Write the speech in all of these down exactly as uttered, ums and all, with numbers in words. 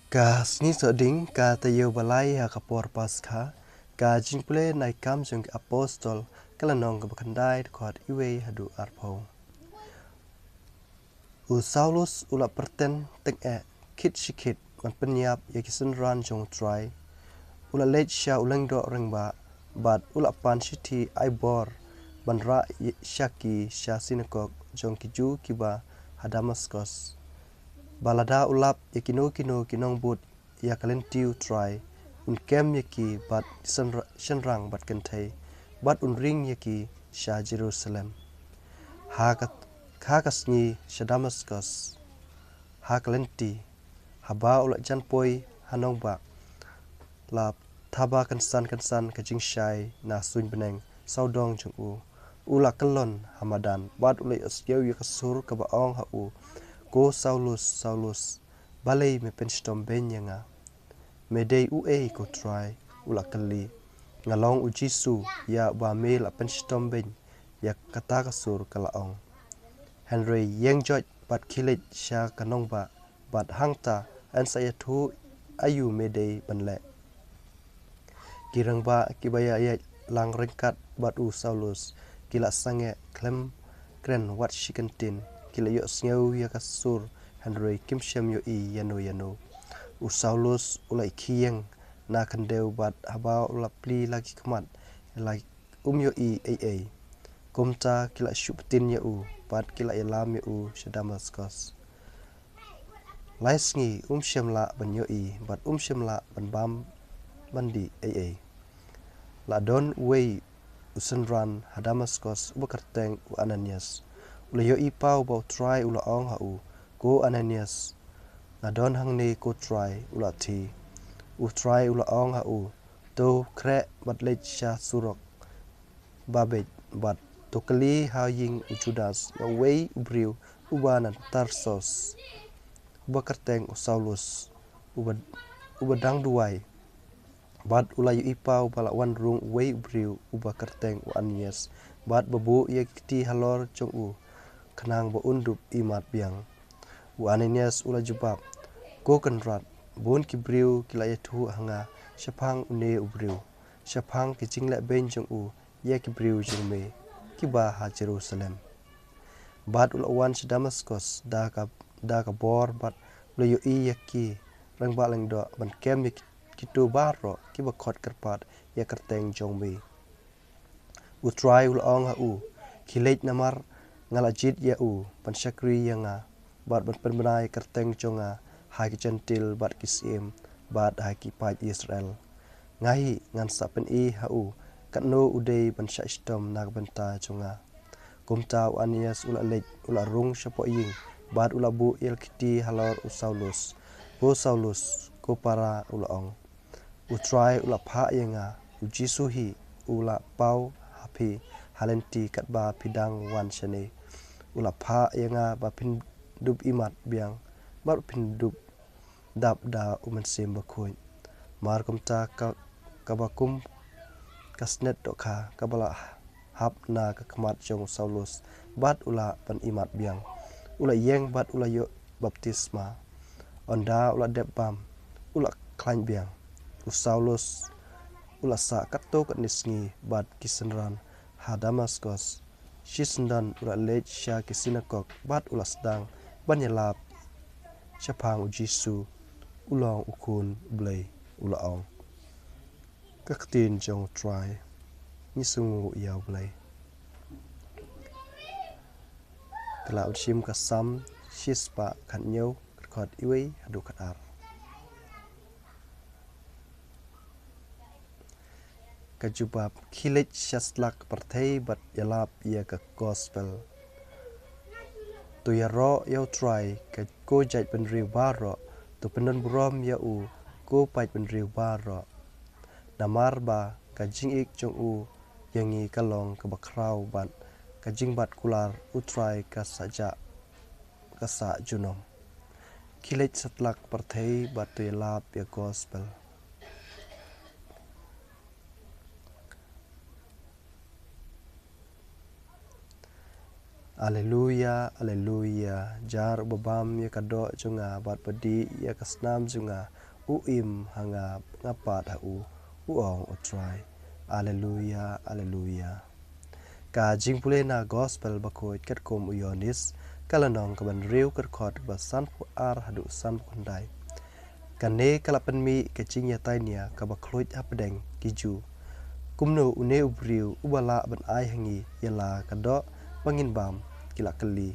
Ka sngi Sohding, ka taïew ba lai ha ka por Paskha, ka jingpule na ki Kam jong ki Apostol, ka lynnong kaba khyndai, dkhot iwei haduh arphew. U Saulus u la pyrten tyngeh khit shi khit ban pynïap ïa ki synran jong U Trai. U la leit sha u lyngdoh rangbah bad u la pan shithi ai bor ban rah ïa sha ki sha sinagog jong ki Jiw kiba ha Damaskos, ba lada u lap ïa kino kino ki nongbud ïa ka lynti U Trai, un kem ïa ki bad shynra-, shynrang bad kynthei, bad un ring ïa ki sha Jerusalem. Ha ka, ha ka sngi sha Damaskos, ha ka lynti, haba u la jan poi ha nongbah, la thaba kynsan kynsan ka jingshai na suiñ bneng sawdong jong u. U la kyllon ha madan bad u la ïohsngew ïa ka sur kaba ong ha u, "Ko Saulus, Saulus, balei me pynshitom beiñ ïa nga?" "Me dei uei ko Trai?" u la kylli. "Nga long u Jisu, ïa uba me la pynshitom beiñ," ïa kata ka sur ka la ong. "Hynrei ïeng joit bad khie leit sha ka nongbah, bad hangta yn sa ïathuh aïu me dei ban leh." Ki rangbah kiba ïa, ïalang ryngkat bad u Saulus ki la sangeh khlem kren wat shi kyntien. Ki la ïohsngew ïa ka sur, hynrei kim shym ïohi ïano ïano. U Saulus u la ïakhih ïeng na khyndew bad haba u la plie la ki khmat, la um ïohi ei ei. Kumta ki la shu btin ïa u bad ki la ïalam ïa u sha Damaskos. Lai sngi um shym lah ban ïohi bad um shym lah ban bam ban dih ei ei. La don uwei u synran ha Damaskos uba kyrteng u Ananias. U la ïohi paw ba U Trai u la ong ha u, "Ko Ananias." "Nga don hangne ko Trai," u la ïathuh. U Trai u la ong ha u, "To khreh bad leit sha surok ba beit bad to kylli ha ïing u Judas na uwei u briew uba na Tarsos, uba kyrteng u Saulus, uba, uba dang duwai." Bad u la ïohi paw ba la wan rung uwei u briew uba kyrteng u Ananias, bad ba buh ïa ki kti halor jong u, khnang ba un dup imat biang. U Ananias u la jubab, "Ko Kynrad, bun ki briew ki la ïathuh ha nga shaphang une u briew, shaphang ki jingleh beiñ jong u ïa ki briew jong me kiba ha Jerusalem." Bad u la wan sha Damaskos da ka, da ka bor, bad u la ïohi ïa ki rangbah lyngdoh ban kem ïa ki, kito baroh kiba khot kyrpad ïa ka kyrteng jong me. U Trai u la ong ha u, "Khie leit, namar nga la jied ïa u ban shakri ïa nga, bad ban pynbna ïa ka kyrteng jong nga ha ki Jentil bad ki syiem, bad ha ki paid Israel. Nga hi ngan sa pyni ha u katno u dei ban shah shitom na ka bynta jong nga." Kumta u Ananias u la leit, u la rung shapoh ïing, bad u la buh ïa la ki kti halor u Saulus. "Ko Saulus, ko para," u la ong, "U Trai u la phah ïa nga, u Jisu hi u la paw ha phi ha lynti katba phi dang wan shane. U la phah ïa nga ba phin dup imat biang, ba phin dup dap da u Mynsiem Bakhuid." Mar kumta ka, kaba kum ka snet dohkha kaba la hap na ka khmat jong u Saulus, bad u lah ban imat biang. U la ïeng bad u la ïoh baptisma. Ynda u la dep bam, u la khlaiñ biang. U Saulus u la sah katto katne sngi bad ki synran ha Damaskos. Shisyndon u la leit sha ki sinagog bad u la sdang ban ïalap shaphang u Jisu, u long u Khun Blei, u la ong. Ka ktien jong u Trai. Ngi sngewnguh ïa u Blei. Te la u shim ka Salm shispah khathynñiew, dkhot iwei haduh khatar. Ka jubab: Khie leit sha satlak pyrthei bad ïalap ïa ka gospel. To ïaroh ïa u Trai, ka ko jaitbynriew baroh, to pyndon burom ïa u, ko paidbynriew baroh. Namar ba ka jingïeit jong u ïa ngi ka long kaba khraw bad ka jingbat kular u Trai ka sah jah, ka sah junom. Khie leit satlak pyrthei bad to ïalap ïa gospel. Alleluia, alleluia, jar uba bam ïa ka doh jong nga bad ba dih ïa ka snam jong nga, u im ha nga, nga pat ha u, u ong U Trai. Alleluia, alleluia. Ka jingpule na gospel bakhuid katkum u Ïoannis, ka lynnong kaba hynriew, ka dkhot ba sanphew ar haduh sanphew khyndai. Kane ka la pynmih ka jingïatai nia kaba khluid hapdeng ki Jiw. Kumno une u briew uba lah ban ai ha ngi ïa la ka doh ba ngin bam, ki la kylli.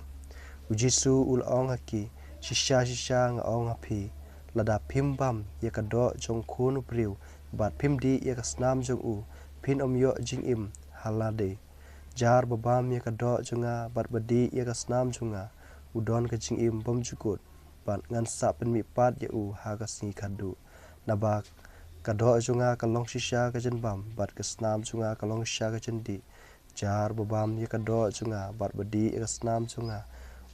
U Jisu u la ong ha ki, shisha shisha nga ong ha phi, lada phim bam ïa ka doh jong u Khun u briew bad phim dih ïa ka snam jong u, phin ym ïoh jingim ha lade. Jar ba bam ïa ka doh jong nga bad ba dih ïa ka snam jong nga, u don ka jingim bymjukut, bad ngan sa pynmih pat ïa u ha ka sngi khatduh. Naba ka doh jong nga ka long shisha ka jingbam bad ka snam jong nga ka long shisha ka jingdih. Jar ba bam ïa ka doh jong nga bad ba dih ïa ka snam jong nga,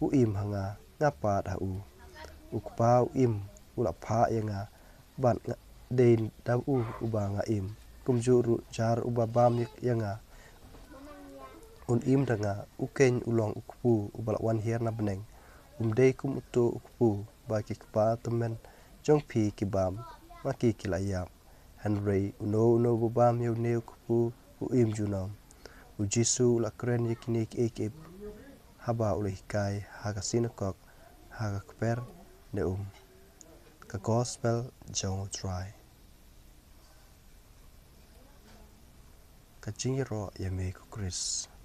u im ha nga, nga pat ha u. U Kpa u im, u la phah ïa nga, bad nga dei da u uba nga im. Kumjuh ruh jar uba bam ïa nga, un im da nga. U Keiñ u long u kpu uba la wan hiar na bneng. Um dei kum uto u kpu ba ki kpa tymmen jong phi ki bam, ma ki ki la ïap. Hynrei uno uno uba bam ïa une u kpu, u im junom. U Jisu u la kren ïa kine kiei kiei haba u la hikai ha ka synagog ha ka Kapernaum. Ka gospel jong U Trai. Ka jingïaroh ïa me ko Khrist.